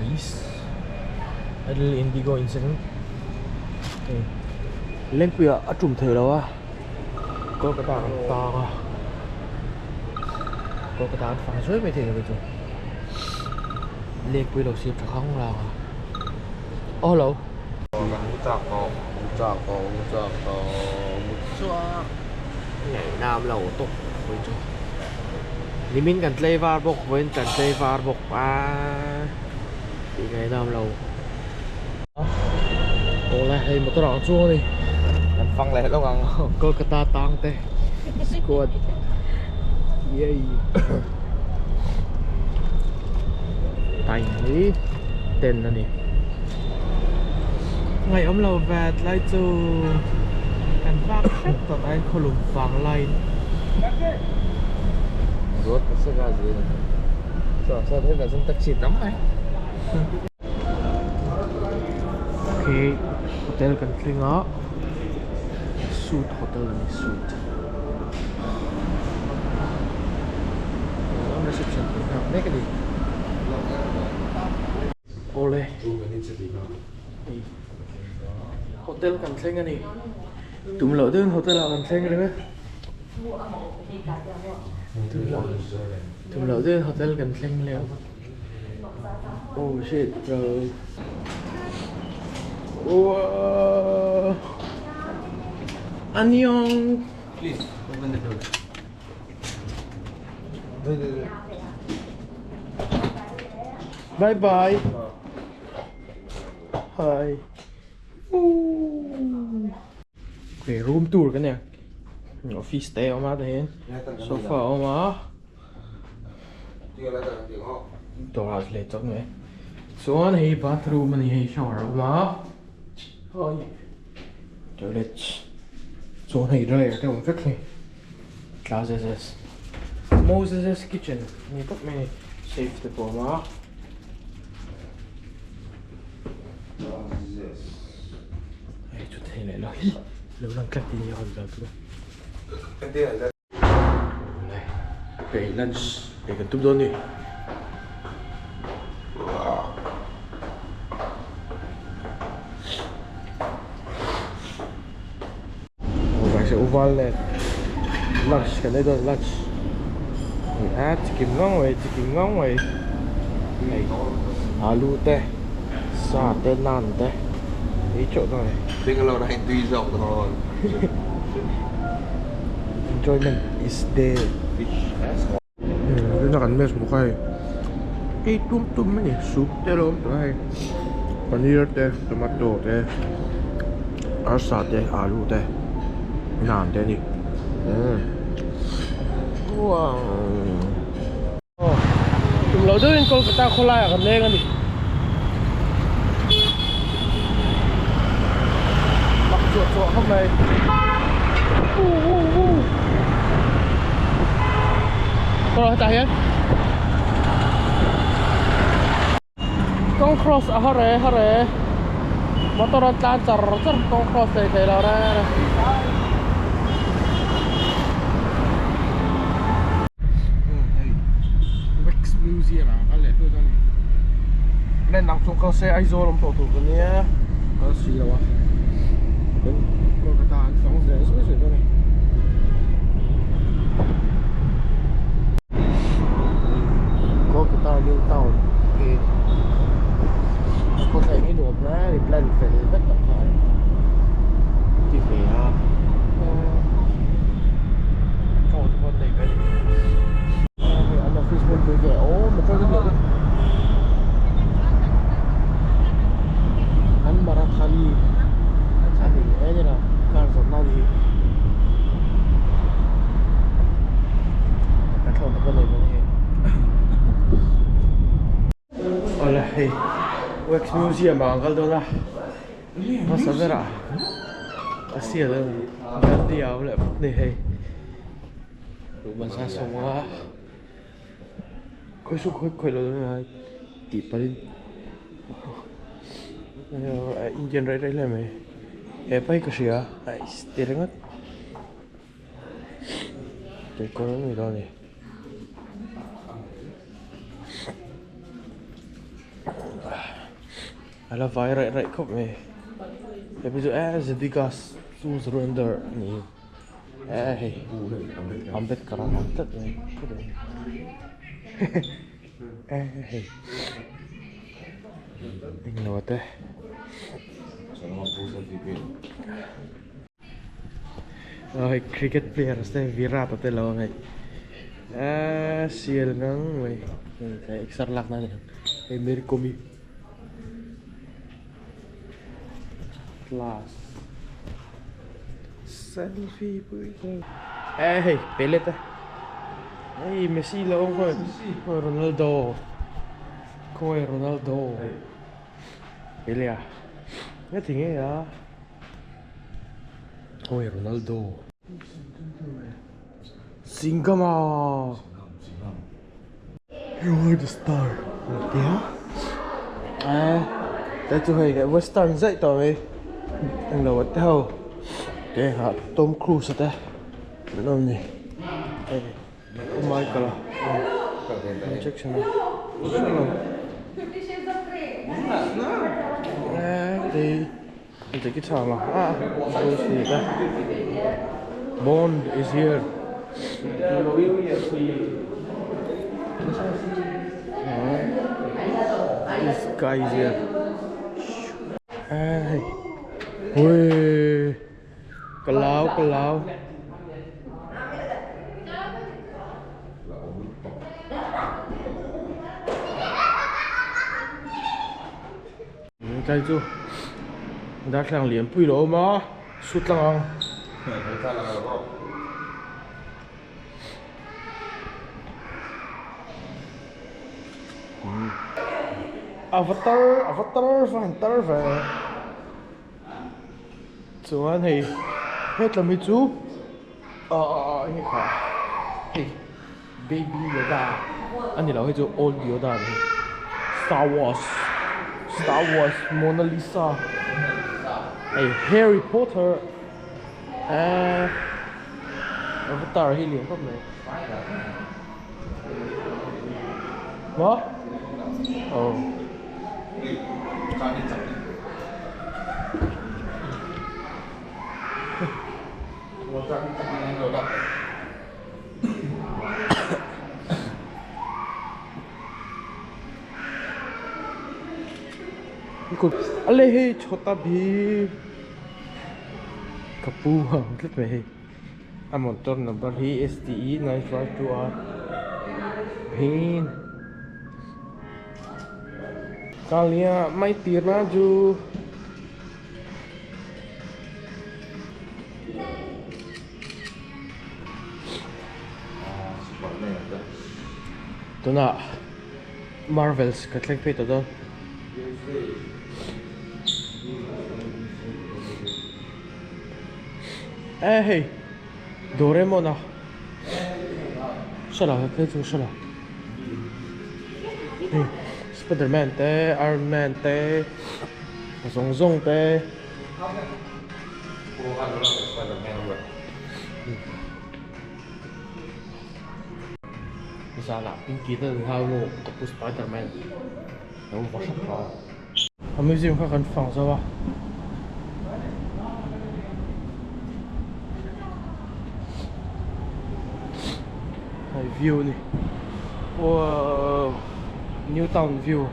Please a little indigo incident hei lengpui ah a tum thei lo a Kolkata ah kan tang a Kolkata an fang zuai mai thei lo chu lengpui lo siam tha khang lang a aw hello. Ngaih nam lo tawp mai chu nimin kan tlei var bawk vawiin kan tlei var bawk a tih ngaih nam lo awle hei motor ah chuang a ni kan fang leh hlawk ang Kolkata tang te squad yay time hi ten a ni ngaihawm lo ve tlai chu kan vak hrep tawh a khawlum vang laiin Ruat ka saka zel so so thei ka zan taxi tam mai Okay hotel kan thleng a suit hotel a ni suit reception kan nghak mek a ni awle hotel kan thleng a ni tum loh deuhin hotel ah kan thleng reng a tum loh deuhin hotel kan thleng leh a oh shit bro uaa annyeong please open the door bye bye hi Ooh. Okay, room tour kan nia office te a awm a tah hian sofa a awm a dawrah leh chawp mai chuan hei bathroom a ni hei shower a awm a hei toilet chuan hei dryer te a awm vek hei classes Moses kitchen ni tawp mai a ni safe te pawh a awm a. Hei chu thei leh lo hi lo lang tlat hi a rawn kal tur hei lunch ei kan tum dawn ni uval nen lunch kan ei dawn lunch a chikim ngang mai chikim ngang mai hei alu te sa te naan te ei teuh dawn a ni. Bangalore ah hian tui zawk dawn. Enjoyment is there. Tuna kan mess bawk a hei ei tum tum a ni soup te lo awm tawh a hei paneer te tomato te arsa te alu te naan te a ni umm wow tum loh deuhin Kolkata khawlai ah kan leng a ni mak chuah chuah khawp mai. Kawr hetah hian kawng cross a hare hare motor an tlan char char kawng cross thei thei lo reng reng hei wax museum ah kal leh hlut a ni len dang chung kal se Aizawl awm tawh tur ka nia kal si lo a Kolkata an fang zel zui zui dawn a ni. Kolkata New Town hi khaw thleng hi nuam hle a ni plan fel vek tak kha a ti ve a chaw te pawh an nei ve a ni hei an office hmunpui ve aw motor te hmuh an marathali a ni e ni lo car zawrhna a ni hi petrol te pawh nei ve a ni hei awle hei wax museum ah an kal dawn a hmasa berah a sial a gandhi a awm leh phawt a ni hei luhman sa sawma. Khawi saw khawi khawi lo dawn a tih palhin Indian raih raih hle mai hepa hi ka hria ais ti ringawt kekawr a ni dawn a ni. A la vai raih raih khawp mai hei pawh chu eee Zedigas chu Surender a ni eee hei Ambedkar a ang tlat mai eee hei englo te. Aw hei cricket player te Virat a te lo ang hei eee sial ngang mai hei exer lak na a ni ang hei Mary Kom hi class selfie pui eee hei Pele te hei Messi lo awm khaw Ronaldo khawi Ronaldo Pele a nga ti nge a. Oi Ronaldo. Singama. You are the star. Tia. Eh, ta chu hei cái western dậy tao ấy. Anh đầu vật theo. Thế hả Tom Cruise thế. Đâu nhỉ? Đây. Oh Michael. Injection. Eh, đi. Jackie Chan ah Bruce Lee te Bond is here this guy is here hei ui ka lau ka lau Tlai chu darthlalang lian pui lo awm a sut tlang ang. Avatar avatar va han tar ve chuan hei hetlam hi chu ah ah enge kha hei. Baby Yoda a ni lo hei chu old Yoda a ni hei Star Wars Star Wars Mona Lisa hei Harry Potter eee Avatar hi lian khawp mai maw aw. Ale hei chhawta bhim ka pu ang tlat mai hei a motor number hi STE 952 R bhim kalia mai tir na chu. Tunah Marvels ka thleng phei tawh dawn. Eh hei Doraemon a hre lo hei chu hre lo hei Spiderman te Iron Man te zawng zawng te. Zanah pinky te an hlau nu ka pu Spiderman lo va hrep a. A museum kha kan fang zo a. Hei view a ni. Wow New Town view.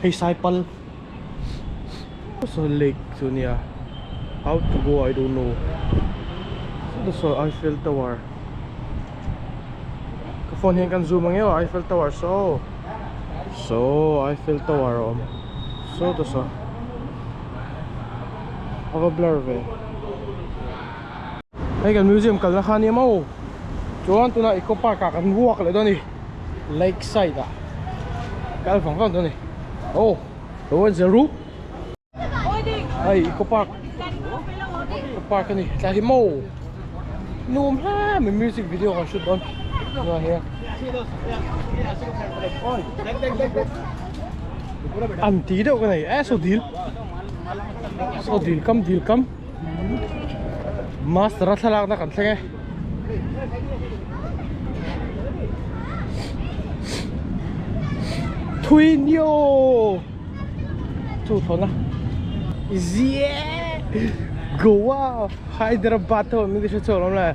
Hei Saipal. Saw lake chu nia how to go I don't know saw Eiffel Tower ka phone hian kan zoom ang emaw Eiffel Tower saw saw Eiffel Tower a awm saw ta saw a va blur ve hei kan museum kalna kha ania maw chuan tunah eco park ah kan walk leh dawn a ni lake side ah kal vang vang dawn a ni aw. Lo en zel ru. Hei eco park. Eco park ani. Tlai hi maw. Nuam hle mai music video kan shoot dawn. Tunah hian. An ti deuh ka nei eh saw dil. Saw dil kam dil kam. Master a thlalakna kan thleng e. 吹牛chu thawn a yeah Goa Hyderabad ho min ti hre chhuak lawm le.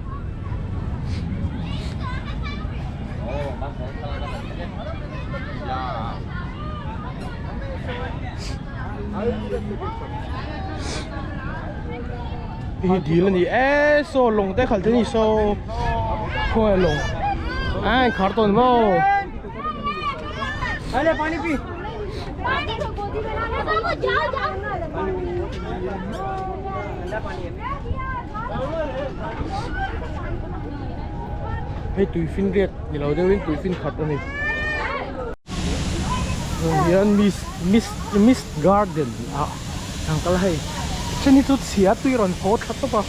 Hi dil ani e saw lawng te khalh te ni saw khawnge lawng a inkhar tawn maw. Hei tui fin riat ni lo deuhin tui fin khat a ni. Tun hian mist mist mist garden ah ang kal a hei then hi chu chhia tui rawn haw thla tawp a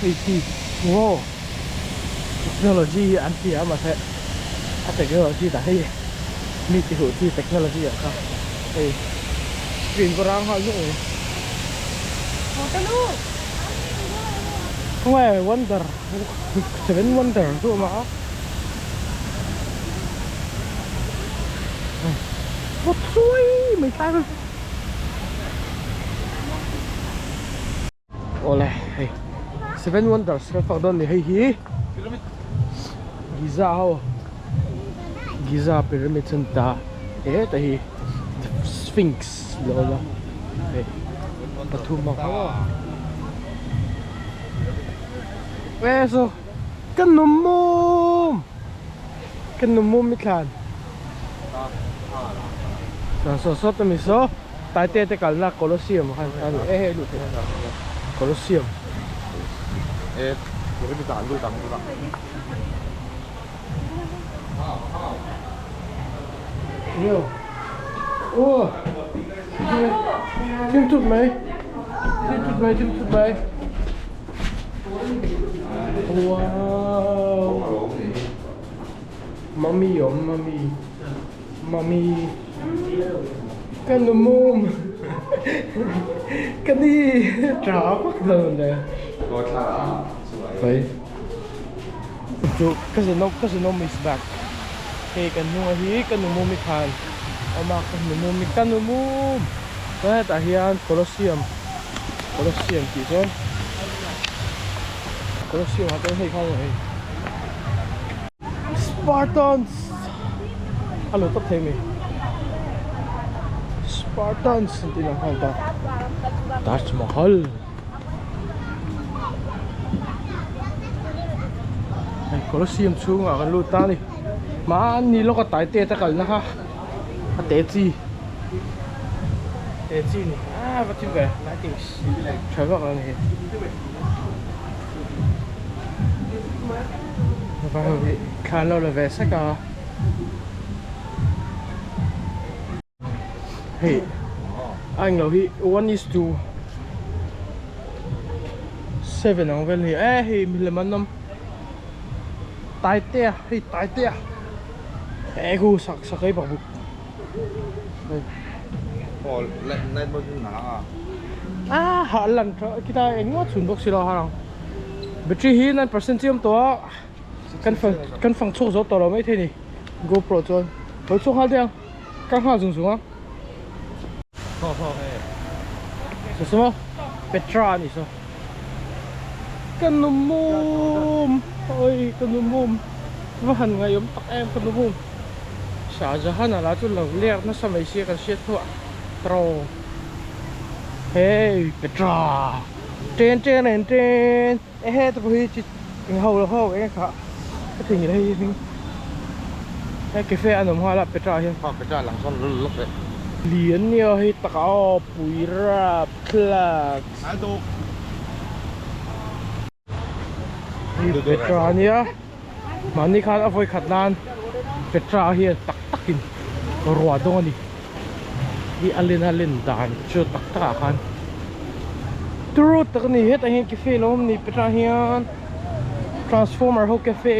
hei khi wow technology hi an ti a mahse a technology dah hei mi ti huh chi technology ah kha hei screen pawh rang nghal nuk mai khawnge wonder seven wonder chu a awm a. Vawt chuai mai tlai vel Awle hei Seven Wonders kan fak dawn ni hei hi Giza ho Giza Pyramid an ta heta hi The Sphinx lo awm a hei pathum ang ho a e saw Ka numum! Ka numum i thlan. Chuan saw saw ta mi saw Taite te kalna Colosseum khan a ni e hei luh theih Colosseum. E pyramid ah an lut ang tunah. Yo. Aw. Thim thut mai. Thim thut mai thim thut mai. Wow Mummy awm mummy mummy ka nu mum ka ni tha vak dawn le Vai chu ka zin ka zin awm is back hei kan hnunga hi ka nu mum i khan awm a ka nu mum i ka nu mum chuan hetah hian colosseum. Colosseum tih chuan Colosseum ah chuan hei khan hei Spartans a lo tawp thei mai Spartans an tih lang khan ta Taj Mahal hei Colosseum chhungah kan lut ta a ni mahni lawka taite te kalna kha a te chi te chi ni a va thim ve lighting tha vak lo a ni hi vai ho hi thla an lo la ve sek a hei a englo hi one is to seven ang vel a ni e hei milem an awm taitea hei taitea. He khu sak sak ei bak buk. Aw night mode in na. Ah ha lan tha kita engmaw chhun bawk si lo harang. Battery hi 9% chiam tawh a. Kan fang kan fang chhuak zo tawh lo mai thei ni. GoPro chuan hawi chhuak nghal teh ang. Ka nghal zung zung a. Thaw thaw he. Saw saw maw Petra a ni saw. Ka nu mum oi ka nu mum va han ngaihawm tak em ka nu mum Shah Jahan a la chu lo lek nasa mai sia kan hriat hnuah tro hei Petra ten ten en ten e heta pawh hi chi eng ho lo ho eng kha ka theihnghilh hei hi hming he cafe an awm nghal a Petra ah hian Petra lang sawn lul lawk leh lian nia hei takah aw pui rap thlak. Hi Petra a nia mahni khan a vawi khat nan Petra hian tak takin ruah dawng a ni hi a len a len dan chu tak tak ah khan turu tak a ni hetah hian cafe lo awm a ni Petra hian transformer ho cafe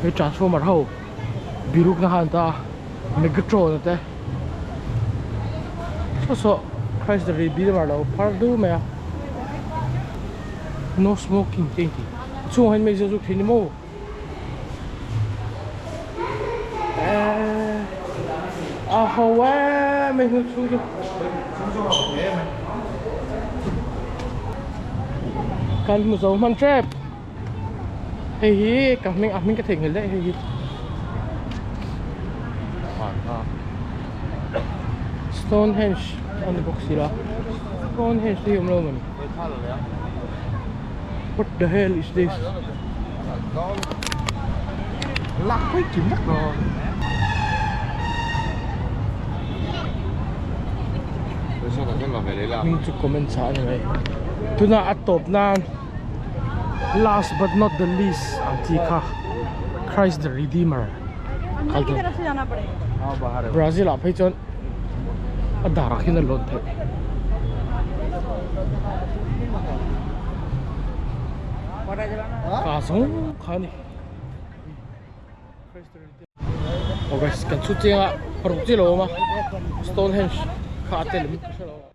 hei transformer ho biruk na khan ta megatron te. Saw saw Christ the Redeemer lo phar dur mai a no smoking te intih a chhungah hian meizial zuk thei ni maw eehh. A ho em mai hnu chhung chu. Kan hmu zo hman tep. Hei hi ka hming a hming ka theihnghilh daih hei hi. Stonehenge a ni bawk si la. Stonehenge te hi awm lo mawni. What the hell is this? Hming chu comment chah a ni mai. Tunah a tawp nan last but not the least ang chi kha Christ the Redeemer kal dawn. Brazil ah phei chuan a dar ah khian a lawn theih. Ka zawng kha a ni. Aw guys kan chhut chiang a paruk chiah lo awm a Stonehenge kha a tel in ka hre lo a.